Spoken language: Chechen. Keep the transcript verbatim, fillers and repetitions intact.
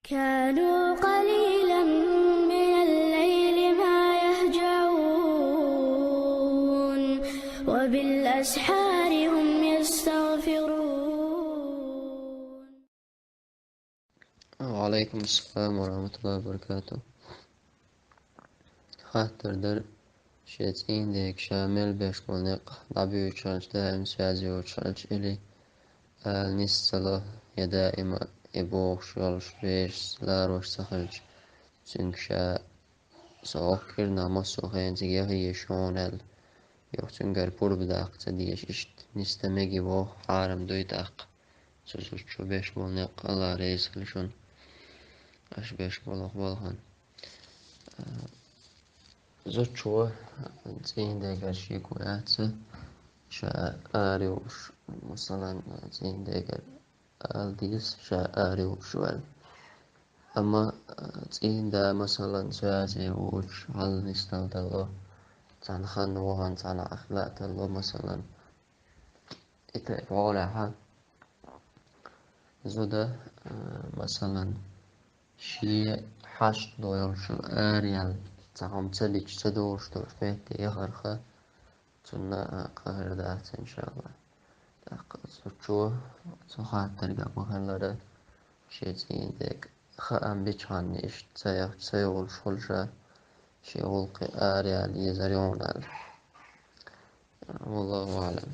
كانوا قليلا من الليل ما يهجعون وبالأسحار هم يستغفرون. وعليكم السلام ورحمة الله وبركاته. Хаттар дар: шен цӀийнан дега ша мел беш болу некъ дӀабуьйцуш хилча, даим связи йоцуш хилча или ала нисса ло, я даима и бохуш йолуш вешас ларош ца хилча, цуьнга ша со хӀокху кхирнах массо а хенахь цига яхъеш ю хьуна аьлла, юха цуьнгара пурба даккха ца дезаш, иштта нисдан мегий боху, хьарам дуй тӀаккха. Цу зудчо беш болу некъ, Алла реза хуьлда шуна, аша беш болу балхана. Зудчо цӀийнан дегара шеко яц, ша ара йолуш, масалан, цӀийнан дегара ала деза, ша ара йолуш ваьлла. Амма цӀийнан да, масалан, связи воцуш, хьал нисдала талло, цхьана хан вахана, цхьана ахла а талло, масалан, и тайпа гӀолехь, зуда, а, масалан, шен хьашт долуш ара яьлла, цхьа хӀума ца дича, ца долуш долуш метте яхарх, цунна, а, къа хир дац, иншалла. ТӀаккха зудчо цу хаттарга ма-хиллара, шен цӀийнан дега хаам бичхьана иштта ца яхча, ца йолуш хуьлу ша, шен гӀуллакхе ара яла езар ю хьуна аьлла. Валлаху аӀлам.